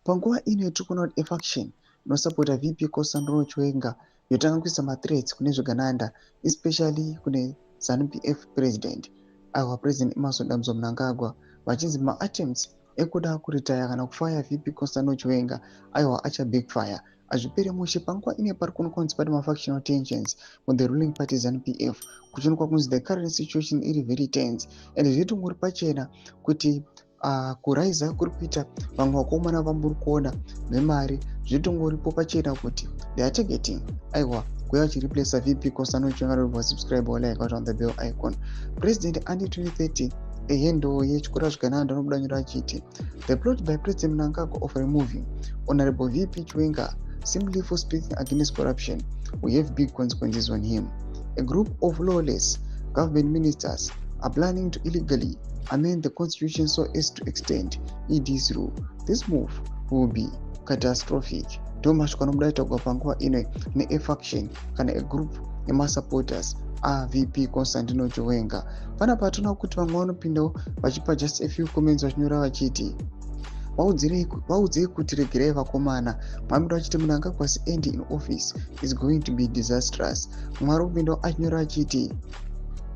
Panguva ino yatiri kuona kuti faction inosapota VP Constantino Chiwenga yotanga kuisa mathreats kune zvigananda, especially kune ZANU-PF president, aiwa, President Emmerson Dambudzo Mnangagwa, vachinzi maattempts ekuda kuretire kana kufire VP Constantino Chiwenga, aiwa, acha backfire, hazvipere mushe. Panguva ino pari kuonekwa kunzi pane mafactional tensions muthe ruling party ZANU-PF, kuchionekwa kunzi the current situation iri very tense, and zvitongori pachena kuti kuraisa kuri kuita vamwe vakomana vamuri kuona nemari, zvitongoripo pachena kuti they are targeting, aiwa, kuya vachireplaca VP Constantino Chiwenga. Subscribe, like, on the bell icon. President Anti 2030, ehendo yechikora zvigananda, anobuda nyora achiti the plot by President Mnangagwa of removing Honorable VP Chiwenga simply for speaking against corruption will have big consequences on him. A group of lawless government ministers are planning to illegally amend the constitution so as to extend ED's rule. This move will be catastrophic. Ndo mashoko anobuda aitagwa panguva ino nefaction kana egroup emasupporters aVP Constantino Chiwenga. Panapa toona kuti vamwe vanopindawo vachipa just a few comments, vachinyora vachiti, "Vaudzei kuti regerai vakomana." Mwamiro achiti, "Mnangagwa's end in office is going to be disastrous." Mumwe ari kupindawo achinyora achiti,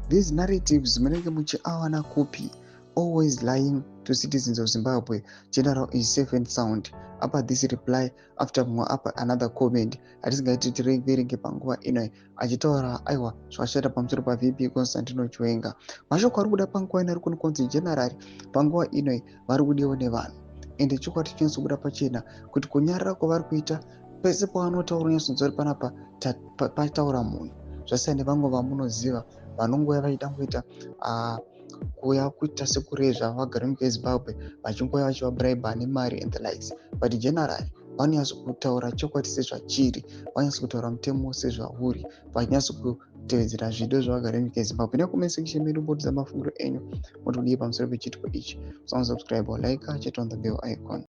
"These narratives munenge muchiawana kupi? Always lying to citizens of Zimbabwe. General is safe and sound." Apa this reply after mumwe apa another comment atisingaiti tiverenge panguva ino, achitaura, aiwa, zvakashata pamusoro paVP Constantino Chiwenga. Mashoko ari kuda panguva ino ari kuonekwa kunzi general panguva ino vari kudiwa nevanhu, ende chokwadi chinonyatsobuda pachena kuti kunyarara kwavari kuita pese pavanotaura, unyatsonzwa kuti panapa pataura munhu. Zvasiyana nevamwe vamunoziva vanongouya vachida kuita kuuya kuita sekurezva vagari munyika yeZimbabwe, vachingouya vachivabribe nemari and the likes. But generally vanonyatso kutaura chokwadi sezvachiri, vanonyatso kutaura mutemo sezvauri, vachinyatso kutevedzera zvido zvevagari venyika yeZimbabwe. Necomment section medu mbotidza mafungiro enyu, moti kudii pamusoro pechiitiko ichi. Usasubscribe, like, chat on the bell icon.